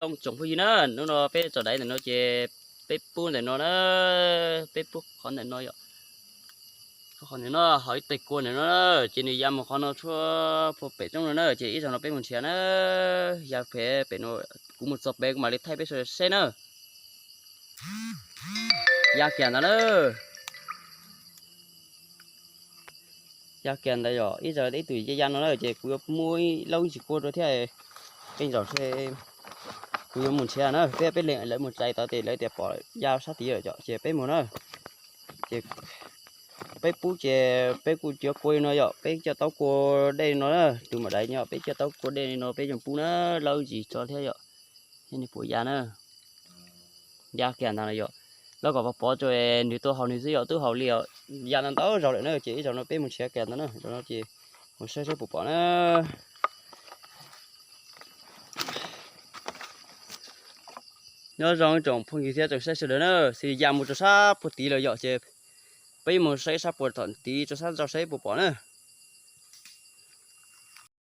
Tsoom phooj ywg na, hnub no peb tso daiv ntawm no ces peb pub ntawm no na, peb pub qhov ntawm no yom. Qhov ntawm no ho ib tais kua ntawm no na, ces nws ya mus qhov no tshuav puag pem roob no na, ces ib zaug no peb mus nrhiav na. Ya pem pem no, kuv mus txog pem kuv mam li thaij peb sawv daws saib na. Ya kiag ntawd na. Ya kiag ntawd yom, ib zaug ib tug ya ya no na, ces kuv yuav muab ib laub ib ntsis kua rau thiab. Peb zaum kuv yuav mus nrhiav na, peb peb leeg lawv mus txais tod ces lawv tias pom ya sab tid lawm yom, ces peb mus na. Ces peb pub ces peb kuj cov kua li no yom, peb coj taub kua dej li no na, tus mam daiv nyob peb coj taub kua dej li no peb yeej pub na, laub ib ntsis tso thiab yom, thiab nws puas ya na. Ya kiag ntag no yom, lawv kom pov pov rau nws tuaj haus nws xwb yom, twb haus li os, ya ntau ntau zaus lawm na, ces ib zaug no peb mus nrhiav kiag ntag na, zaum no ces mus saib saib puas pom na. Nyob zoo tsoom phooj ywg thiab tsoom saib sawv daws na, xws li ya mus rau sab puag tid lawm yom, ces peb mus saib sab puag tom tid rau sab ntsaum saib puas pom na.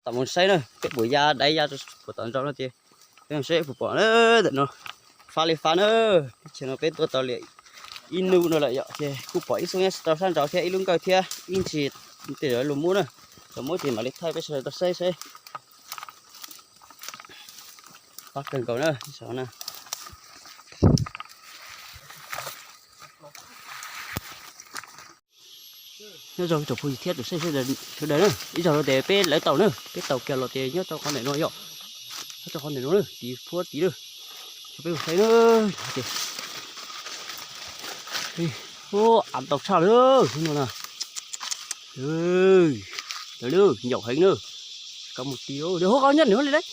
Tom mus saib na, peb puas ya daiv ya puag tom ntsaum no ces peb mus saib puas pom na. Ntawm no fab li fab na, teb chaws no peb tuaj tau li ib hnub no lawm yom, ces kuj pom ib xub nyob rau sab nraud thiab ib lub nkawj thiab ib ntsis tej zaum luag muab na, luag muab ces mam li thaij peb sawv daws tau saib saib. Fab kawg nkaus na, saum na. Nyob zoo tsoom phooj ywg thiab tsoom saib sawv daws na, ib zaug no ces peb lawv tau na, peb tau kiag los ces nyob rau qhov ntawm no yom, nyob rau qhov ntawm no na, tid puag tid na, peb mus saib na, ces av tau tshaj lawm no na. Lawv nyaum heev na, kov mus tid lawm, hauv qhov nyob nws li lawm.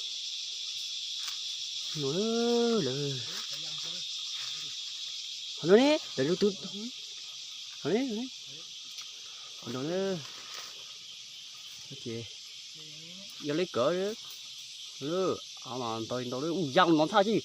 Qhov no ne, lawv tus, qhov no, qhov no, ces yog li kawg, av mas ntau ntau li, ua ya ntau thaj tsi.